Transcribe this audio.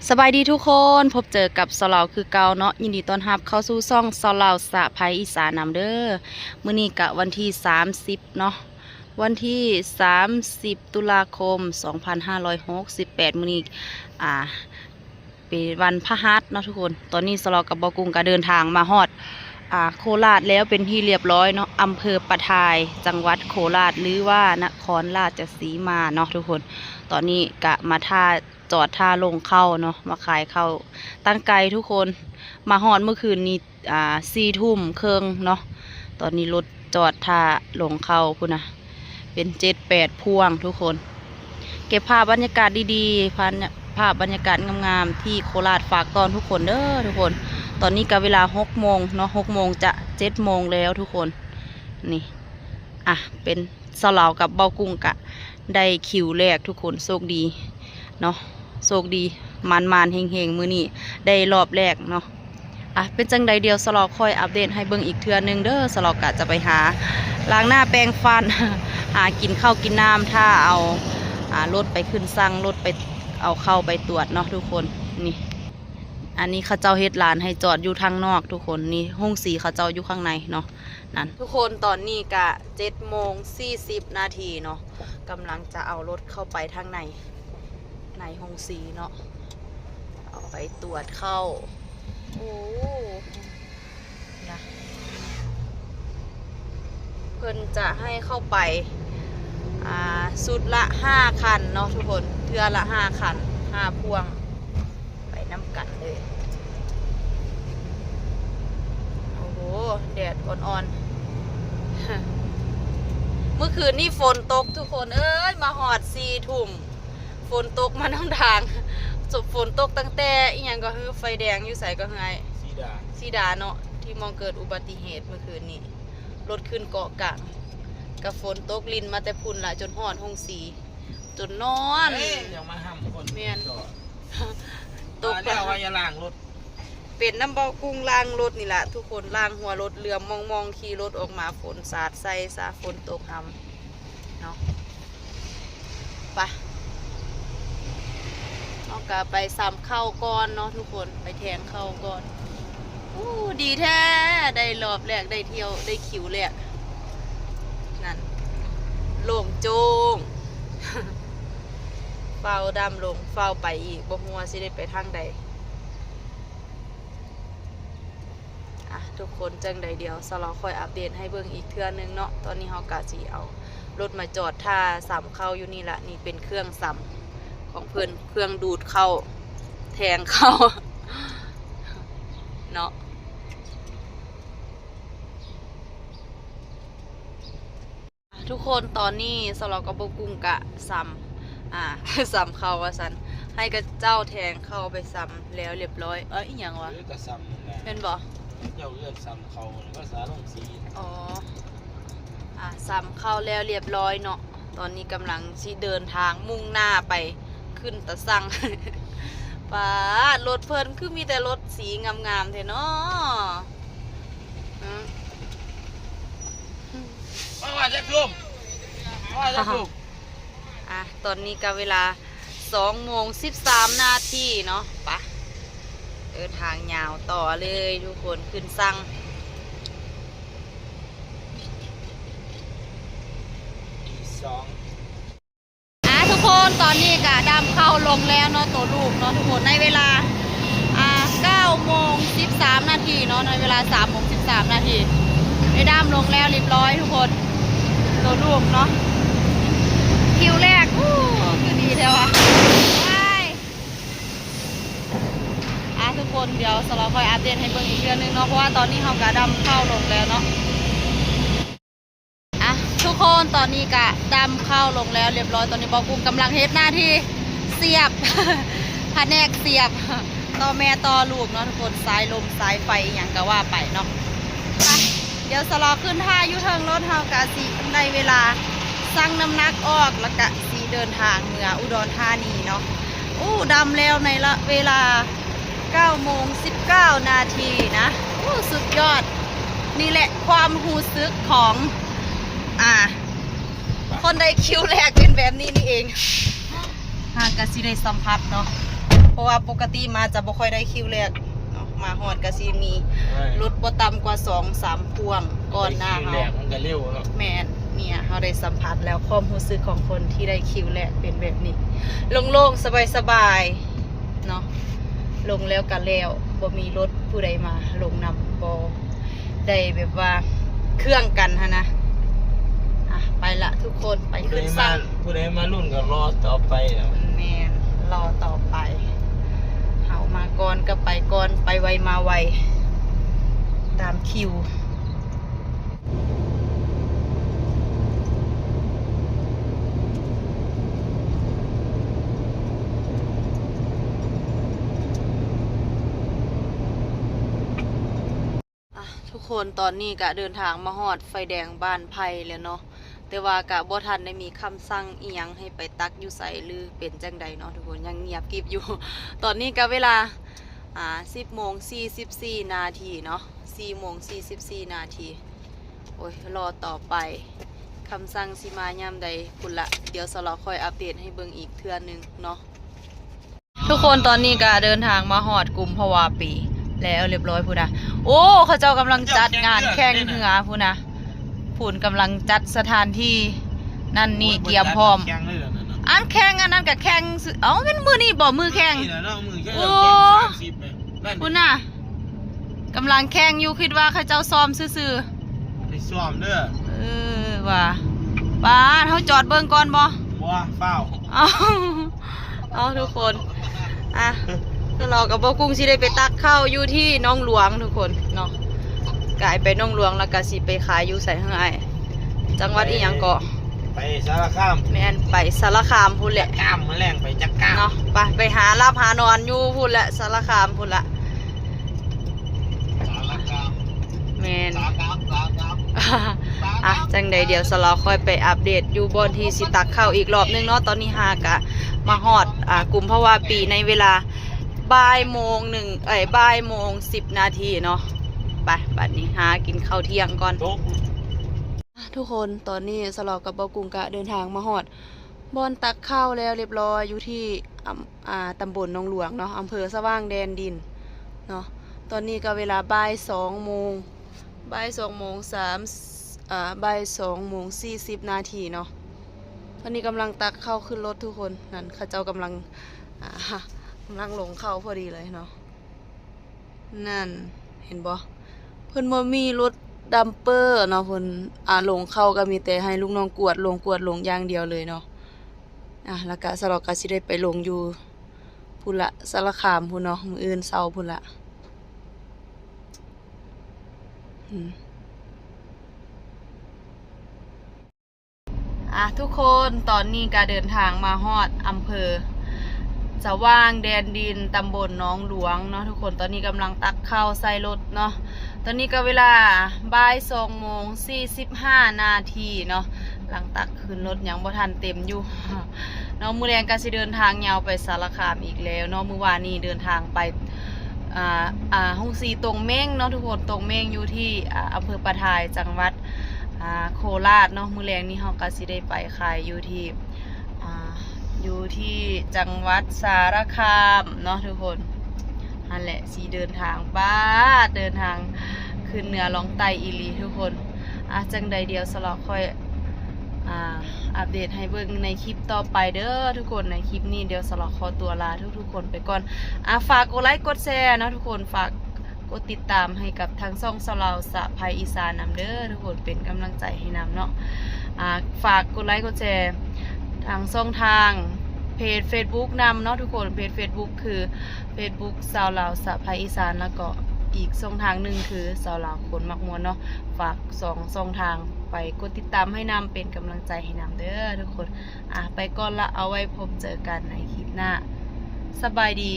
ສະບາຍດີທຸກຄົນ, ພົບເຈີກັບສາວລາວຄືເກົ່າເນາະ. ຍິນດີຕ້ອນຮັບເຂົ້າສູ່ຊ່ອງສາວລາວສະໃພອີສານນຳເດີ. ມື້ນີ້ກະວັນທີສາມສິບເນາະ, ວັນທີສາມສິບ ຕຸລາຄົມ ສອງພັນຫ້າຮ້ອຍຫົກສິບແປດ. ມື້ນີ້ ອ່າ ເປັນວັນພະຫັດເນາະທຸກຄົນ. ຕອນນີ້ສາວລາວກັບບ່າວກຸ້ງກະເດີນທາງມາຮອດ ອ່າ ໂຄລາດແລ້ວເປັນທີ່ລຽບຮ້ອຍເນາະ, ອຳເພີປະທາຍ ຈັງຫວັດໂຄລາດ ຫຼືວ່ານະຄອນລາຊະສີມາເນາະທຸກຄົນ. ຕອນນີ້ກະມາທ່າ ຈອດທ່າລົງເຂົ້າເນາະ, ມາຂາຍເຂົ້າຕັ້ງໄກທຸກຄົນ. ມາຮອດມື້ຄືນນີ້ ອ່າ ສີ່ທຸ່ມເຄິ່ງເນາະ. ຕອນນີ້ລົດຈອດທ່າລົງເຂົ້າພຸ້ນນະ, ເປັນເຈັດແປດພວງທຸກຄົນ. ເກັບພາບບັນຍາກາດດີໆ ພາບ ພາບບັນຍາກາດງາມໆ ທີ່ໂຄລາດ ຝາກຕ້ອນທຸກຄົນເດີທຸກຄົນ. ຕອນນີ້ກະເວລາຫົກໂມງເນາະ, ຫົກໂມງຈະເຈັດໂມງແລ້ວທຸກຄົນ. ນີ້ ອ່ະ ເປັນ ສາວລາວກັບບ່າວກຸ້ງກະໄດ້ຄິວແລກທຸກຄົນ, ໂຊກດີເນາະ, ໂຊກດີ ໝານໆ ເຮັງໆ ມື້ນີ້ໄດ້ລອບແລກເນາະ. ອ່ະ ເປັນຈັ່ງໃດ ດຽວສາວລາວຄ່ອຍອັບເດດໃຫ້ເບິ່ງອີກເທື່ອໜຶ່ງເດີ. ສາວລາວກະຈະໄປຫາລ້າງໜ້າແປງຟັນ ຫາກິນເຂົ້າກິນນ້ຳ ຖ້າເອົາ ອ່າ ລົດໄປຂຶ້ນຊັ່ງ, ລົດໄປເອົາເຂົ້າໄປຕວດເນາະທຸກຄົນ. ນີ້ ອັນນີ້ເຂົາເຈົ້າເຮັດລານໃຫ້ຈອດຢູ່ທາງນອກທຸກຄົນ. ນີ້ໂຮງສີເຂົາເຈົ້າຢູ່ຂ້າງໃນເນາະ. ນັ້ນ ທຸກຄົນ ຕອນນີ້ກະເຈັດໂມງສີ່ສິບນາທີເນາະ, ກຳລັງຈະເອົາລົດເຂົ້າໄປທາງໃນ ໃນໂຮງສີເນາະ, ເອົາໄປຕວດເຂົ້າ. ໂອ້ ນະ ເພິ່ນຈະໃຫ້ເຂົ້າໄປ ອ່າ ຊຸດລະຫ້າຄັນເນາະທຸກຄົນ, ເທື່ອລະຫ້າຄັນ ຫ້າພວງ. ໄປນຳກັນເລີຍ. ໂອ້ໂຫ ແດດອ່ອນໆ. ມື້ຄືນນີ້ຝົນຕົກທຸກຄົນເອີຍ, ມາຮອດສີ່ທຸ່ມ ຝົນຕົກມານຳທາງ. ຝົນຕົກຕັ້ງແຕ່ອີ່ຫຍັງກໍຄື ໄຟແດງຢູ່ໃສກໍຄື ໄອ້ ສີດາ ສີດາເນາະ, ທີ່ໝ່ອງເກີດອຸບັດຕິເຫດມື້ຄືນນີ້, ລົດຂຶ້ນເກາະກາງ. ກະຝົນຕົກລິນມາແຕ່ພຸ້ນລະ ຈົນຮອດໂຮງສີ ຈົນນອນ. ເອີຍ ຢາກມາຫ້ຳຄົນ ແມ່ນ ຕົກ ວ່າແລ້ວວ່າຢ່າລ້າງລົດ. ເປັນນຳບ່າວກຸ້ງລ້າງລົດນີ້ລະທຸກຄົນ, ລ້າງຫົວລົດເຫຼືອມມອງໆ, ຂີ່ລົດອອກມາຝົນສາດໃສ່ຊະ, ຝົນຕົກຫ້ຳເນາະ. ໄປ ເຮົາກະໄປຊຳເຂົ້າກ່ອນເນາະທຸກຄົນ, ໄປແທງເຂົ້າກ່ອນ. ໂອ້ ດີແທ້ ໄດ້ລອບແລກ, ໄດ້ຖ້ຽວ ໄດ້ຄິວແລກ. ນັ້ນ ໂລ່ງໂຈ້ງ. ຟ້າວດຳລົງ ຟ້າວໄປອີກ, ບໍ່ຮູ້ວ່າຊິໄດ້ໄປທາງໃດ. ອ່ະ ທຸກຄົນ, ຈັ່ງໃດດຽວສາວລາວຄ່ອຍອັບເດດໃຫ້ເບິ່ງອີກເທື່ອໜຶ່ງເນາະ. ຕອນນີ້ເຮົາກະຊິເອົາລົດມາຈອດຖ້າຊຳເຂົ້າຢູ່ນີ້ລະ. ນີ້ເປັນເຄື່ອງຊຳຂອງເພິ່ນ, ເຄື່ອງດູດເຂົ້າ ແທງເຂົ້າເນາະ. ທຸກຄົນ, ຕອນນີ້ສາວລາວກັບບ່າວກຸ້ງກະຊຳ ອ່າ ຊຳເຂົ້າວ່າຊັ້ນ, ໃຫ້ເຂົາເຈົ້າແທງເຂົ້າໄປຊຳແລ້ວລຽບຮ້ອຍ. ເອີ ອີ່ຫຍັງວະ? ເອີ ກະຊຳນັ້ນແຫຼະ ແມ່ນບໍ່? ເຂົາເຈົ້າເອີ້ນຊຳເຂົ້າ ພາສາລົງສີ. ອໍ ອ່າ ຊຳເຂົ້າແລ້ວລຽບຮ້ອຍເນາະ. ຕອນນີ້ກຳລັງຊິເດີນທາງມຸ່ງໜ້າໄປຂຶ້ນຕາຊັງ. ປາດ ລົດເພິ່ນຄືມີແຕ່ລົດສີງາມໆແທ້ເນາະ. ອືມ ມາວ່າຈັກທຸ່ມ ມາວ່າຈັກທຸ່ມ. ອ່ະ ຕອນນີ້ກະເວລາສອງໂມງສິບສາມນາທີເນາະ. ປະ ເດີນທາງຍາວຕໍ່ເລີຍທຸກຄົນ, ຂຶ້ນຊັງ. ຕີສອງ ອ່າ ທຸກຄົນ, ຕອນນີ້ກະດຳເຂົ້າລົງແລ້ວເນາະ ໂຕລູກເນາະທຸກຄົນ. ໃນເວລາ ອ່າ ເກົ້າໂມງສິບສາມນາທີເນາະ, ໃນເວລາສາມໂມງສິບສາມນາທີ ໄດ້ດຳລົງແລ້ວລຽບຮ້ອຍທຸກຄົນ, ໂຕລູກເນາະ. ຄິວແລກ ອູ້ ຄືດີແທ້ວະ. ໄປ ອ່າ ທຸກຄົນ, ດຽວສາວລາວຄ່ອຍອັບເດດໃຫ້ເບິ່ງອີກເທື່ອໜຶ່ງເນາະ, ເພາະວ່າຕອນນີ້ເຮົາກະດຳເຂົ້າລົງແລ້ວເນາະ. ອ່ະ ທຸກຄົນ, ຕອນນີ້ກະດຳເຂົ້າລົງແລ້ວລຽບຮ້ອຍ. ຕອນນີ້ບ່າວກຸ້ງກຳລັງເຮັດໜ້າທີ່ສຽບ ພະແນກສຽບ ຕໍ່ແມ່ຕໍ່ລູກເນາະທຸກຄົນ, ສາຍລົມສາຍໄຟອີ່ຫຍັງກະວ່າໄປເນາະ. ໄປ ດຽວສາວລາວຂຶ້ນຖ້າຢູ່ເທິງລົດ, ເຮົາກະຊິໄດ້ເວລາຊັ່ງນ້ຳໜັກອອກ ແລ້ວກະຊິເດີນທາງເມືອອຸດອນທານີເນາະ. ໂອ້ ດຳແລ້ວໃນລະເວລາ ເກົ້າໂມງສິບເກົ້ານາທີນະ. ໂອ້ ສຸດຍອດ. ນີ້ແຫຼະຄວາມຮູ້ສຶກຂອງ ອ່າ ຄົນໄດ້ຄິວແລກເປັນແບບນີ້ນີ້ເອງ. ຫາກະຊິໄດ້ສຳຜັດເນາະ. ເພາະວ່າປົກກະຕິມາຈະບໍ່ຄ່ອຍໄດ້ຄິວແລກເນາະ ມາຮອດກໍຊິມີລົດບໍ່ຕ່ຳກວ່າສອງສາມພວງກ່ອນໜ້າເຮົາ. ແມ່ນ ເນຍ ເຮົາໄດ້ສຳຜັດແລ້ວ ຄວາມຮູ້ສຶກຂອງຄົນທີ່ໄດ້ຄິວແລກເປັນແບບນີ້ ໂລ່ງໆ ສະບາຍໆ ເນາະ ລົງແລ້ວກໍແລ້ວ ບໍ່ມີລົດຜູ້ໃດມາລົງນຳ ບໍ່ໄດ້ແບບວ່າເຄືອງກັນຫັ້ນນະ. ອ່ະ ໄປລະທຸກຄົນ ໄປຂຶ້ນຊັ້ນ ຜູ້ໃດມາ ຜູ້ໃດມາລຸ້ນກໍລໍຕໍ່ໄປ. ແມ່ນ ລໍຕໍ່ໄປ ເຮົາມາກ່ອນກໍໄປກ່ອນ ໄປໄວມາໄວ ຕາມຄິວ. ອ່ະ ທຸກຄົນ ຕອນນີ້ກະເດີນທາງມາຮອດໄຟແດງບ້ານໄຜ່ແລ້ວເນາະ ແຕ່ວ່າກະບໍ່ທັນໄດ້ມີຄຳສັ່ງອີ່ຫຍັງໃຫ້ໄປຕັກຢູ່ໃສ ຫຼືເປັນຈັ່ງໃດເນາະທຸກຄົນ ຍັງງຽບກິບຢູ່. ຕອນນີ້ກະເວລາ ອ່າ ສິບໂມງສີ່ສິບສີ່ນາທີເນາະ ສີ່ໂມງສີ່ສິບສີ່ນາທີ. ໂອ້ຍ ລໍຕໍ່ໄປ ຄຳສັ່ງຊິມາຍາມໃດພຸ້ນລະ ດຽວສາວລາວຄ່ອຍອັບເດດໃຫ້ເບິ່ງອີກເທື່ອໜຶ່ງເນາະ. ທຸກຄົນ ຕອນນີ້ກະເດີນທາງມາຮອດກຸມພະວາປີແລ້ວຮຽບຮ້ອຍພຸ້ນນະ. ໂອ້ ເຂົາເຈົ້າກຳລັງຈັດງານແຂ່ງເຮືອພຸ້ນນະ ພຸ້ນກຳລັງຈັດສະຖານທີ່ນັ້ນນີ້ ກຽມພ້ອມ. ອັນແຂ່ງອັນນັ້ນກະແຂ່ງຊື່ ເອົ້າ ແມ່ນມື້ນີ້ບໍ່ ມື້ແຂ່ງ? ໂອ້ ພຸ້ນນະ ກຳລັງແຂ່ງຢູ່ ຄິດວ່າເຂົາເຈົ້າຊ້ອມຊື່ໆ. ໄປຊ້ອມເດີ. ເອີ ວ່າ ປາດ ເຮົາຈອດເບິ່ງກ່ອນບໍ່? ບໍ່ ຟ້າວ. ເອົາ ເອົາ ທຸກຄົນ ອ່ະ ສາວລາວກັບບ່າວກຸ້ງຊິໄດ້ໄປຕັກເຂົ້າຢູ່ທີ່ໜອງຫຼວງທຸກຄົນເນາະ ກາຍໄປໜອງຫຼວງ ແລ້ວກະຊິໄປຂາຍຢູ່ໃສເຮີອ້າຍ? ຈັງຫວັດອີ່ຫຍັງເກາະ? ໄປສາລະຄາມ. ແມ່ນ ໄປສາລະຄາມພຸ້ນແຫຼະ ຈັກກາມ ມື້ແລງໄປຈັກກາມເນາະ. ໄປ ໄປຫາຫຼັບຫານອນຢູ່ພຸ້ນແຫຼະ ສາລະຄາມພຸ້ນລະ. ແມ່ນ ອ່ະ ຈັ່ງໃດດຽວສາວລາວຄ່ອຍໄປອັບເດດຢູ່ບ່ອນທີ່ຊິຕັກເຂົ້າອີກລອບໜຶ່ງເນາະ. ຕອນນີ້ຫາກະມາຮອດ ອ່າ ກຸມພະວາປີໃນເວລາບ່າຍໂມງໜຶ່ງ ເອີຍ ບ່າຍໂມງສິບນາທີເນາະ. ໄປ ບັດນີ້ຫາກິນເຂົ້າທ່ຽງກ່ອນ. ທຸກຄົນ ຕອນນີ້ສາວລາວກັບບ່າວກຸ້ງກະເດີນທາງມາຮອດບ່ອນຕັກເຂົ້າແລ້ວຮຽບຮ້ອຍ ຢູ່ທີ່ ອຳ ອ່າ ຕຳບົນໜອງຫຼວງເນາະ ອຳເພີສະຫວ່າງແດນດິນເນາະ. ຕອນນີ້ກໍເວລາບ່າຍສອງໂມງ ບ່າຍສອງໂມງສາມ ອ່າ ບ່າຍສອງໂມງສີ່ສິບນາທີເນາະ. ຕອນນີ້ກຳລັງຕັກເຂົ້າຂຶ້ນລົດທຸກຄົນ. ນັ້ນ ເຂົາເຈົ້າກຳລັງ ອ່າ ກຳລັງລົງເຂົ້າພໍດີເລີຍເນາະ. ນັ້ນ ເຫັນບໍ່ ເພິ່ນບໍ່ມີລົດດັມເປີເນາະ ເພິ່ນ ອ່າ ລົງເຂົ້າກໍມີແຕ່ໃຫ້ລູກນ້ອງກວດລົງ ກວດລົງຢ່າງດຽວເລີຍເນາະ. ອ່າ ແລ້ວກະສາວລາວກະຊິໄດ້ໄປລົງຢູ່ພຸ້ນລະ ສາລະຄາມພຸ້ນເນາະ ມື້ອື່ນເຊົ້າພຸ້ນລະ. ອືມ ອ່າ ທຸກຄົນ ຕອນນີ້ກະເດີນທາງມາຮອດອຳເພີສະຫວ່າງແດນດິນ ຕຳບົນໜອງຫຼວງເນາະທຸກຄົນ. ຕອນນີ້ກຳລັງຕັກເຂົ້າໃສ່ລົດເນາະ. ຕອນນີ້ກໍເວລາບ່າຍສອງໂມງສີ່ສິບຫ້ານາທີເນາະ ຫຼັງຕັກຂຶ້ນລົດຍັງບໍ່ທັນເຕັມຢູ່ເນາະ. ມື້ແລງກໍຊິເດີນທາງຍາວໄປສາລະຄາມອີກແລ້ວເນາະ. ມື້ວານນີ້ເດີນທາງໄປ ອ່າ ອ່າ ໂຮງສີຕົງເມັ້ງເນາະທຸກຄົນ ຕົງເມັ້ງຢູ່ທີ່ ອ່າ ອຳເພີປະທາຍ ຈັງຫວັດ ອ່າ ໂຄລາດເນາະ. ມື້ແລງນີ້ເຮົາກໍຊິໄດ້ໄປຂາຍຢູ່ທີ່ ອ່າ ຢູ່ທີ່ຈັງຫວັດສາລະຄາມເນາະທຸກຄົນ. ຫັ້ນແຫຼະ ຊິເດີນທາງ ປາດ ເດີນທາງຂຶ້ນເໜືອລ່ອງໃຕ້ອີ່ຫຼີທຸກຄົນ. ອ່າ ຈັ່ງໃດດຽວສາວລາວຄ່ອຍ ອ່າ ອັບເດດໃຫ້ເບິ່ງໃນຄລິບຕໍ່ໄປເດີທຸກຄົນ. ໃນຄລິບນີ້ດຽວສາວລາວຂໍຕົວລາທຸກໆຄົນໄປກ່ອນ. ອ່າ ຝາກກົດໄລກົດແຊເນາະທຸກຄົນ ຝາກ ກົດຕິດຕາມໃຫ້ກັບທາງຊ່ອງສາວລາວສະໃພ້ອີສານນຳເດີທຸກຄົນ ເປັນກຳລັງໃຈໃຫ້ນຳເນາະ. ອ່າ ຝາກກົດໄລກົດແຊທາງຊ່ອງທາງເພຈເຟສບຸກນຳເນາະທຸກຄົນ. ເພຈເຟສບຸກຄືເຟສບຸກສາວລາວສະໃພ້ອີສານ ແລ້ວກໍອີກຊ່ອງທາງໜຶ່ງຄືສາວລາວຄົນມັກມ່ວນເນາະ. ຝາກສອງຊ່ອງທາງໄປກົດຕິດຕາມໃຫ້ນຳ ເປັນກຳລັງໃຈໃຫ້ນຳເດີທຸກຄົນ. ອ່າ ໄປກ່ອນລະ ເອົາໄວ້ພົບເຈີກັນໃນຄລິບໜ້າ. ສະບາຍດີ.